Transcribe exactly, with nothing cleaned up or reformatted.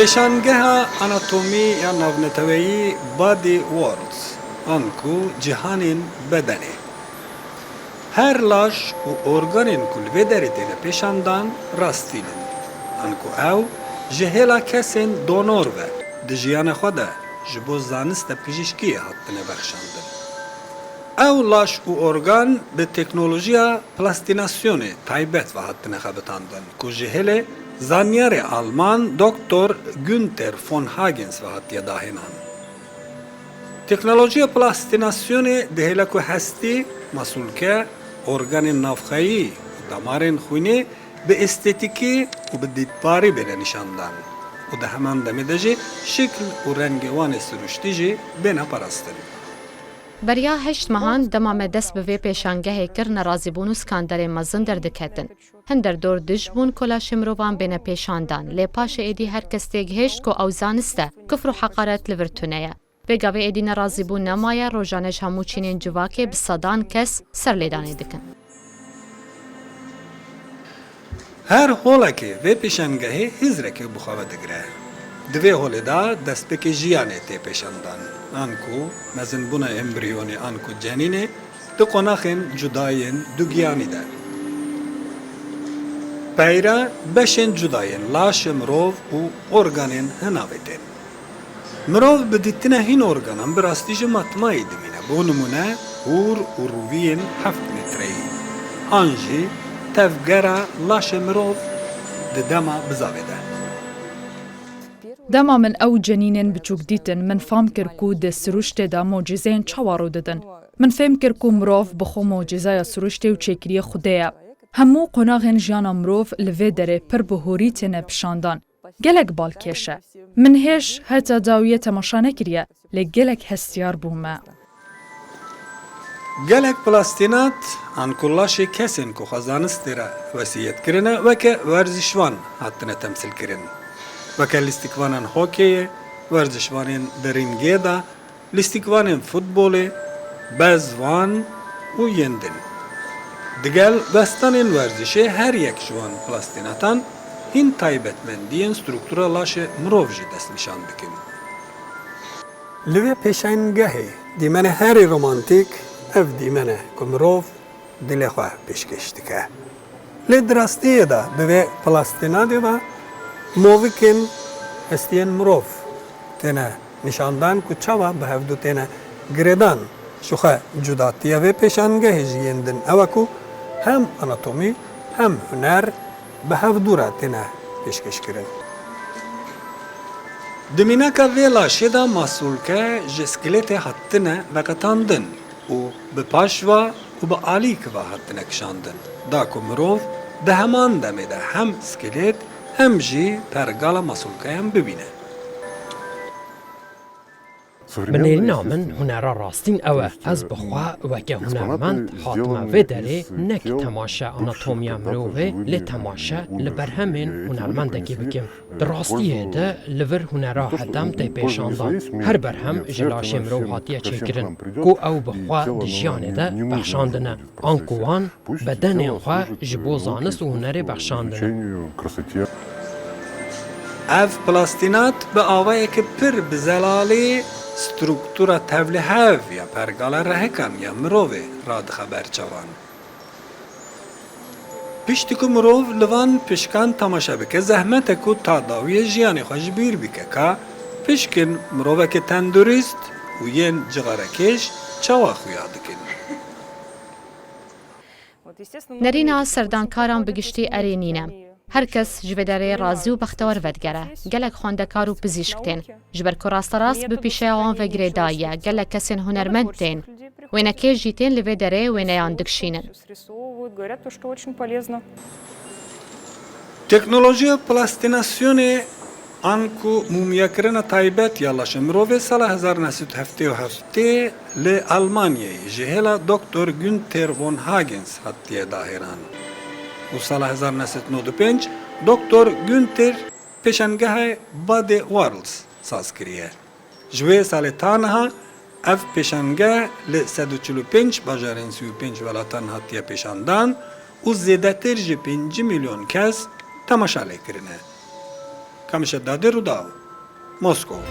Pêşangeha anatomî ya navneteweyî Body Worlds, anku cîhanên bedenê. Her laş û organên ku li vê derê têne pêşandan rastîn in. Anku ew ji hêla kesên donor ve di jiyana xwe de ji bo zaniste pijîşkiyê hatine bexşandin. Ew laş û organ bi teknolojiya plastînasyonê taybet ve hatine xebitandin ku ji hêlê zanyarê Alman Doktor Günther von Hagens ve hatiye dahênan. Teknolojiya plastînasyonê dihêle ku hestî, masûlke, organên navxweyî û damarên xwînê bi estetîkî û bi dîtbarî bêne nîşandan û di heman demê de jî şikl û rengê wan ê siruştî jî bêne parastin. Beriya heşt mehan dema me dest bi vê pêşangehê kir, nerazîbûn û skandelên mezin derdiketin. Hin derdor dij bûn ku laşê mirovan bêne pêşandan, lê paşê êdî her kes têgihêşt ku ew zanist e, kufr û heqaret li vir tune ye. Vê gavê êdî nerazîbûn nemaye, rojane ji hemû çînên civakê bi sedan kes serlêdanê dikin. Her holekê vê pêşangehê hizrekê bi xwe ve digire. Di vê holê de destpêkê jiyanê tê pêşandan. Anku mezinbûna embriyonê anku cenînê di qonaxên cuda yên dugiyanî de. Peyre beşên cuda yên laşê mirov û organên hinavê tên. Mirov bi dîtina hîn organan bi rastî ji matmayî dimîne. Bo nimûne, hûr û rûviyên heft metreyî an jî tevgera laşê mirov di dema bizavê de. Dema min ew cenînên biçûk dîtin, min fam kir ku di siruştê de mucîzeyên çawa rû didin. Min fêm kir ku mirov bi xwe mucîzeya siruştê û çêkiriyê Xwedê ye. Hemû qonaxên jiyana mirov li vê derê pir bi hûrî têne pişandan. Gelek balkêş e. Min hêj heta dawiyê temaşa nekiriye, lê gelek hestiyar bûme. Gelek plastînat an ku laşê kesên ku xwe zanistê re wesiyet kirine weke werzişvan hatine temsîlkirin. Weke lîstikvanên hokeyê, werzişvanên di rîngê de, lîstikvanên futbolê, bezvan û yên din. Digel westanên werzişê her yek ji wan plastînatan hîn taybetmendiyên struktura laşê mirov jî destnîşan dikin. Li vê pêşangehê dîmenê herî romantîk ev dîmen e ku mirov dilê xwe pêşkêş dike. Lê di rastiyê de bi vê plastînadê ve movikên hestiyên mirov têne nîşandan ku çawa bi hevdû têne girêdan. Ji xwe cudatiya vê pêşangehê ji yên din ew e ku hem anatomî hem huner bi hevdû re têne pêşkêşkirin. Di mînaka vê laşê de masûlke ji skelêtê hatine veqetandin û bi paş ve û bi alîk ve hatine kişandin, da ku mirov di heman demê de hem skelêt hem jî pergala masûlkeyan bibîne. Bi nêrîna min hunera rastîn ew e. Ez bi xwe weke hunermend hatime vê derê, ne ki temaşe anatomiya mirovê, lê temaşe li berhemên hunermendekî bikim. Di rastiyê de li vir hunera hedem tê pêşandan. Her berhem ji laşê mirov hatiye çêkirin, ku ew bi xwe di jiyanê de bexşandine. Anku wan bedenên xwe ji bo zanist û hunerê bexşandine. Ev plastînat bi awayeke pir bi zelalî struktura tevlihev ya pergala rehekan ya mirovê radixe ber çavan. Piştî ku mirov li van pişkan temaşe bike, zehmet e ku ta dawiyê jiyanê xwe ji bîr bike ka pişkên miroveke tendurist û yên cixarekêş çawa xuya dikin. Nerîna serdankaran bi giştî erê nîne. Her kes ji vê derê razî û bextewar vedigere. Gelek xwendekar û pizîşk tên. Ji ber ku rasterast bi pîşeya wan ve girêdayî ye, gelek kesên hunermend tên. Wênekêş jî tên li vê derê wêneyan dikişînin. Teknolojiya plastînasyonê anku mûmiyakirina taybet ya laşê mirovê sala hezar neh sed û heftê û heftê li Almanyayê ji hêla Doktor Günther von Hagens hatiye dahêran û sala hezar neh sed û nod û pênc Doktor Günther pêşangeha Body Worlds saz kiriye. Ji wê salê ta niha ev pêşange li sed û çil û pênc bajarên sî û pênc welatan hatiye pêşandan û zêdetir ji pêncî milyon kes temaşa lê kirine. Kamişe Dadê, Rûdaw, Moskow.